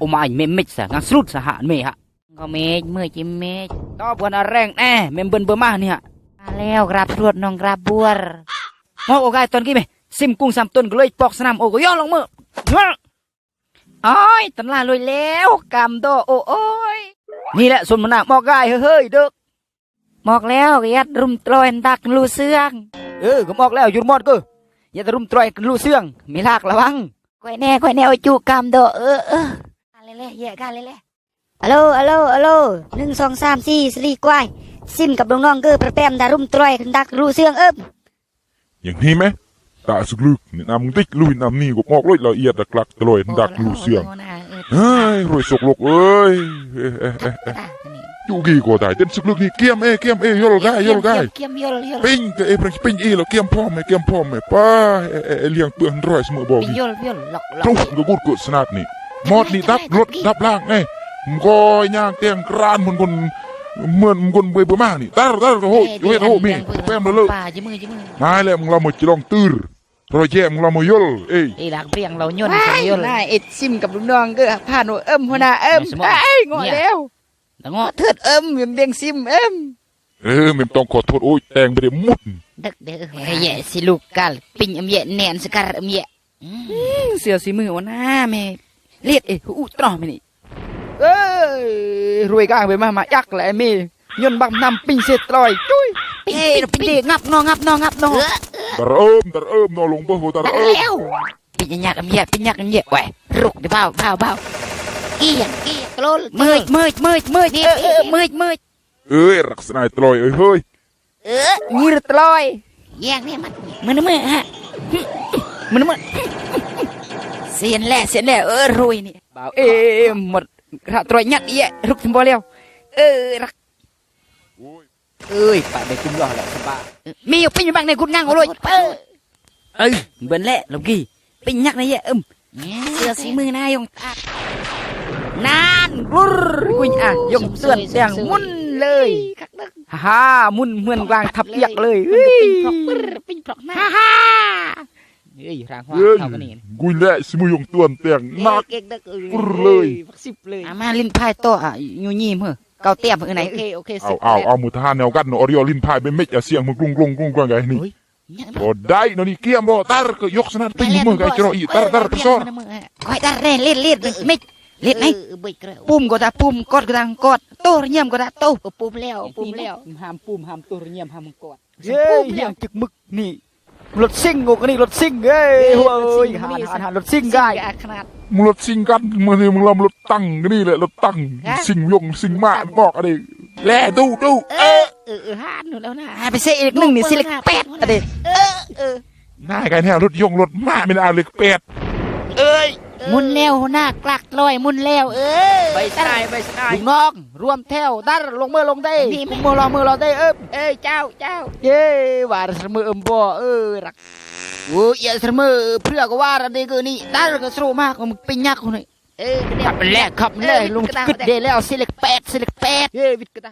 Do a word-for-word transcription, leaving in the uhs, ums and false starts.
Oma ain, mej, mej sa, ngang srut sa ha, mej ha. Ngang mej, mej, mej. To, buan areng, eh, mem ben bemah ni ha. Aleo, grab srut nong grab buar. Mok o gai ton ki me, sim kung sam ton geloi pok senam o go yolong me. Oi, ten la lui leo, kam do, o, oi. Ni le sun mena, mok gai, he, hei, dek. Mok leo, iat rum troi ndak lu siang. Eh, ke mok leo, jur mot ke. Iat rum troi lu siang, milak lawang. Kue ne, kue ne, oju kam do, eh, eh. Kalele, ye, kalele. Alo, alo, alo. Nưng song sam si, sli kuai. Sim kap dong nong ke, perpem da rum troi ndak lu siang, em. Yang ni me, ta sukluk, ni nam dik lui nam ni, gop ngok lui lao iat da klak teloi, ndak lu siang. Hai, roi soklok, oi. Eh, eh, eh, eh. Jugi ko tai, ten sukluk ni, kiam, eh, kiam, eh, yol gai, yol gai. Kiam, kiam, yol, yol. Ping, ke, eh, ping, ping, eh, lo, kiam pom, eh, kiam pom, eh. Pa, eh, eh, eh, liang puang roi semua bogi. Ping, yol, yol, lok, lok. Terus, ngegur ko senat ni. Mot ni dap, lot, dap lang, eh. Mengko nyang teng keran, mengkon, men, mengkon bue bemah ni. Tar, tar, ho, eh, ho, ho, mi. Pem dulu. Pa, jeme, jeme. Nai le, menglam mo cilong tur. Roje, menglam mo yol, eh. Eh, lak briang lau nyon, wai, yol. Nah, et sim kap lunong ke, apa no, em, hona, em. Ai, ngok leo. Ngok. Thut, em, yang deng sim, em. Eh, mem tong ko thut, oi, teng beri mut. Dek, dek. Eh, ye, si lukal, ping, em, ye, nen, sekar, em, ye. Hmm, sia si meh wan ame. Liat, eh, u troh meni. Eh, rui kang be mah mayak la emi. Nyon bak nam ping se troi. Cuy. Eh, ping, ping, ngap no, ngap no, ngap no. Dar em, dar em no long boh dar em. Ping nyak em ye, ping nyak em ye. Weh, ruk di bau, bau, bau. Iya, iya, telol. Mej, mej, mej, mej. Eh, eh, mej, mej. Eh, rak senai teloi, oi, hoi. Eh, nyir teloi. Yang ni mat. Mana mah, ha? Mana mah? Sien le, sien le, eh, rui ni. Bau, eh, eh, eh, mot. Rak teloi nyat, iya, ruk sembol yau. Eh, rak. Ui, pak de kumlah lah sebab. Miu pin bang ne gun ngang uloi. Ai, ben le, logi. Pin nyak na ye, em. Sia si mena yong. Nan, glur, kuny ah, yong tuan tiang mun lei. Haha, mun, mun glang thap yak lei. Pin prok, pin prok. Haha. Ei, rang hoa, tau kani. Kuny le, si mu yong tuan tiang. Nak. Kur lei. Ama lin pai to, ah, nyu nyim he. Kau tiam he nai. Oke, oke, au, au, au, mu tahan, au gat no, orio lin pai, be mej, ah, siang, mu glung, glung, glung, glung, gai ni. Ui. Bodai no ni kiam bo, tar ke yok senat ping mo gai cero i, tar, tar, pesor. Koi tar ne, lir, lir, mej, lir nai. Pum goda pum, kot goda kot, tur nyam goda tur. Pum leo, pum leo. Ham pum, ham tur nyam, ham kot. Ye, yang cik mek ni. Lot sing, kok ni lot sing, eh, woi, han, han, han, lot sing gai. Mulot sing kan, meni mula mulot tang, gini le, lot tang. Sing yong, sing ma, ngok, ade. Le, du, du. Eh, eh, eh, hanu lah, nah. Apa sih, ini ning ni silik pet, ade. Eh, eh. Nah, kan ya, lot yong, lot ma, mina alik pet. Ei. Mun leo, nah, klak loi, mun leo, eh. Bai sai, bai sai. Nong. Ruam theo, dar, long mơ long dei. Ni, ni. Kum mơ long mơ long dei, ep. Eh, chao, chao. Ye, war serme embo, eh, rak. Wo, ya serme, pria ko war dei ke ni, dar ke seru mah, ko pin nyak ko ni. Eh, kene. Kap le, kap le, lung kit de le, silik pet, silik pet. Ye, wit keta.